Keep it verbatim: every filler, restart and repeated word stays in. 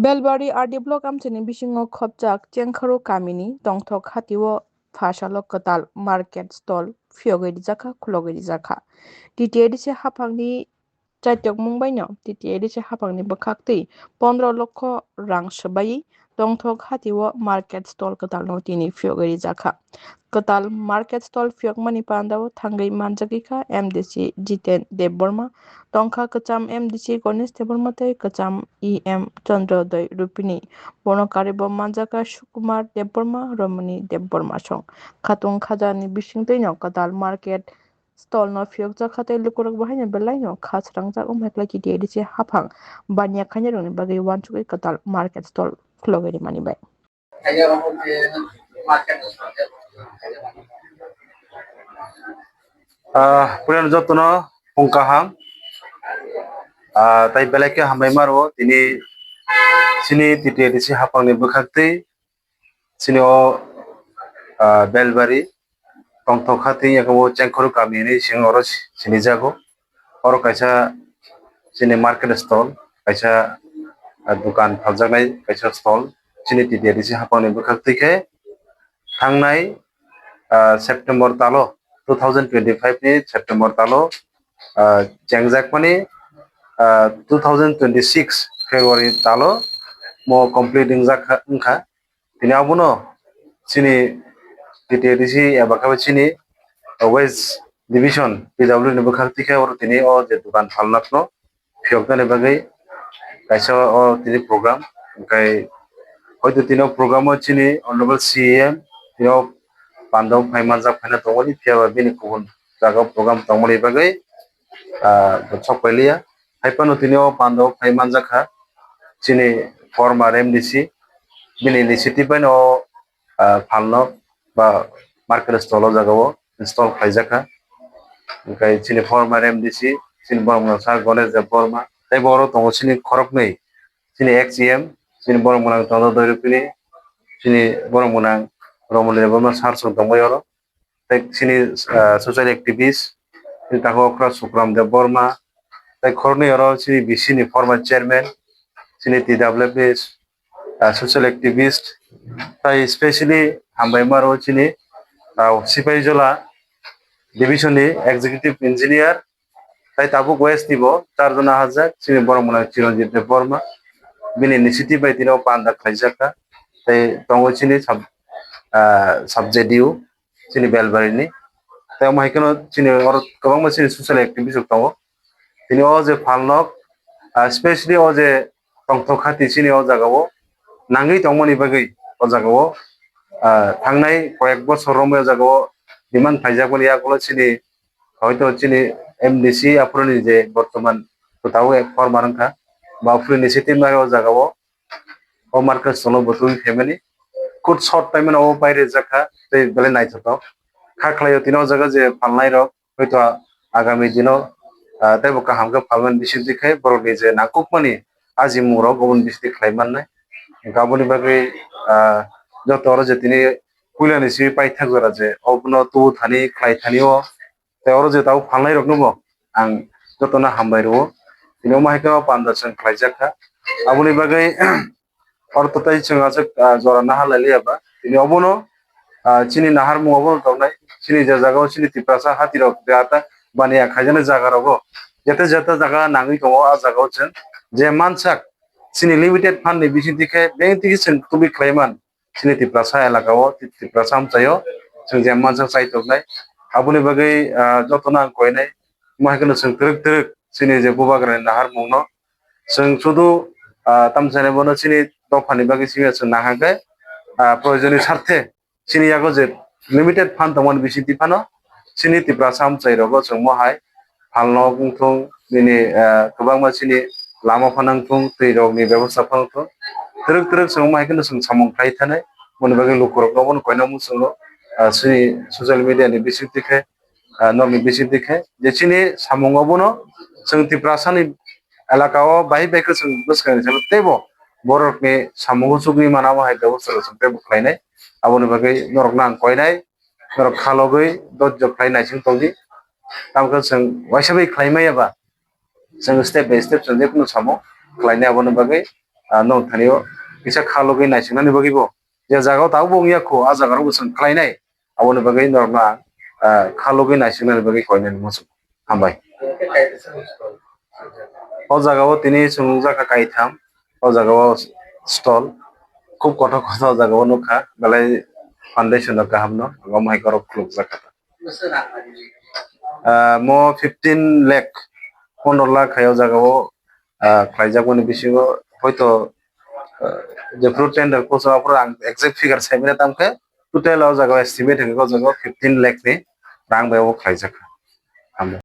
Belbari R D block amchaini bisingo khopjak Chengkharu kamini tongthok hatio phasalo kwtal market stall phiyogwi rijakha, khulogwi rijakha. T T A D C haphangni chaitok mung baino T T A D C haphangni bwkhaktwi pondro lokho rang swbaiwi tongthok hatio market stall kwtalno tini phiyogwi rijakha. Kwtal market stall phiyokmani pandao thangwi manjagwi kha M D C Jiten Debbarma, tongkha kwcham M D C Ganesh Debbarma tei kwcham E M Chandrodoi Rupini. Bono karwibo manjakha Sukumar Debbarma, Romoni Debbarma song. Khatung khajani bisingtwino kwtal market stall no phiyokjak kha tei lukurok bo haino belai no kha srangjak, wng hai khlai T T A D C haphang baniya khainai rokni bagwi uansugwi kwtal market stall khulogwi rimani bai. Ah, puilano jotono phung kaham. Ah, tai belai khe hambai maro tini chini T T A D C haphangni bwkhaktwi chini o, ah, Belbari tongthok kha tei yakabo Chengkharu kami hinwi seng oro sinijago. Oro kaisa chini market stall, kaisa, ah, dukan phaljaknai kaisa stall. Chini T T A D C haphangni bwkhaktwi khe thangnai, ah, September talo, two thousand twenty-five ni September talo, ah, chengjakmani, ah, two thousand twenty-six February talo mo complete wngjak kha, wngkha. Tini abono chini T T A D C eba khe chini West Division P W ni bwkhak tikhe oro tini o je dukan phalnakno phiyoknani bagwi kaisa o tini program, hwnkhe hoito tini o program o chini Honorable C E M tini o pandao phai manjak phaina tongmani, phiya ba bini kubun jaga o program tongmani bagwi, ah, sok pailiya. Hai phano tini o pandao phai manjak kha chini former M D C, bini initiative bai no o, ah, phalno ba market stall o jaga o install khlaijak kha. Hwnkhe chini former M D C, chini borok mwnang sir Ganesh Debbarma, tei bo oro tongo chini khoroknwi, chini ex E M, chini borok mwnang Chandrodoi Rupini, chini borok mwnang Romoni Debbarma sir song tongbai oro. Tei chini, ah, social activist, chini takhuk okra Sukram Debbarma, tei khoroknwi oro chini B C ni former chairman, chini T W F ni, ah, social activist, tai specially hambai maro chini, ah, Sipaijola division ni executive engineer, tai tabuk West ni bo char jona hajak, chini borok mwnang Chiranjit Debbarma, bini initiative bai tini o panda khlaijak kha, tei tongo chini sub, ah, sub J D U, chini Belbari ni. Tei omo hai kheno chini oro kwbangma chini social activist rok tongo. Tini o je phalnok, ah, specially o je tongthok khati chini o jaga o nangwi tongmani bagwi o jaga o, ah, thangnai koyek bosor romwi o jaga o demand khaijakmani yagulo chini hoito chini M D C aphuruni je bortoman kwtal former wngkha, ba aphuruni initiative nai o jaga o o market stall o bo tubui phaimani. Kut short time o pai rijak kha, tei belai naithotok. Kha khlai o tini o jaga je phalnai rok, hoito agami dino, ah, teibo kaham khe phalmani bisingtwi khe borokni je nangkukmani ajimung rok oboni bisingtwi khlai mannai. Hwnkhe aboni bagwi, ah, joto oro je tini puilani simi paithak jora je obono tubu thani khlai thani o, tei oro je tabuk phalnai rokno bo ang jotono hambai rwo. Tini omo hai khe o panda chwng khlaijak kha. Aboni bagwi oro to tei chwng aswk, ah, jora naha lai liya ba. Tini obono, ah, chini naharmung obono tongnai. Chini je jaga o chini Tiprasa hati rok je ata baniya khaijaknai jaga rogo. Jete jete jaga nangwi tongo, ah jaga o chwng je mansak chini limited fund ni bisingtwi khe beng twi chwng tubui khlai man. Chini Tiprasa elaka o, Tiprasa amchai o, chwng je mansak chai tongnai. Aboni bagwi, ah, jotono ang koinai, omo hai kheno chwng twrwk twrwk chini je bubagrani naharmung no, chwng sudu, ah, tamsani bono chini dophani bagwi simi chwng nahakhe, ah, proyojoni sarthe chini yago je limited fund tongmani bisingtwi phano chini Tiprasa amchai rogo chwng mohai phalnok wngthung, nini, eh, kwbangma chini lama phano wngthung, twi rokni bebosta phano wngthung. Twrwk twrwk chwng omo hai kheno chwng samung khai thanai, moni bagwi lukurokno obono koina muchungo, ah, chini social media ni bisingtwi khe, ah, nokni bisingtwi khe, je chini samung obono chwng Tiprasa ni elaka o bahai bai khe chwng bwskang ni salo teibo borokni samung o chugui mana omo hai bebosta rok chwng teibo khlainai. Aboni bagwi norokno ang koinai, norok khalogwi dojjo khlai naising tongdi. Tamokhe chwng waisa bai khlai maya ba, chwng step by step chwng jekunu samung khlainai aboni bagwi. ah, nwng thani o kisa kha logwi naisingnani bagwi bo je jaga o tabuk bo wngya kho, ah jaga rok bo chwng khlainai, aboni bagwi norok no ang, ah, kha logwi naisingnani bagwi koinani muchung. Hambai. O jaga o tini chwng nukjak kha kaitham, o jaga o stall, khub kotor kotor o jaga o nukha, belai foundation rok kaham no, omo hai khorok khulukjak kha. Ah, mo fifteen lakh, pondro lakh hai o jaga o, ah, khlaijak mani bisingo hoito, ah, jephru tender koso aphuru ang exact figure saimanya tamkhe, total o jaga o estimate hwnkhe o jaga o fifteen lakh ni rang bai o khlaijak kha. Hambai.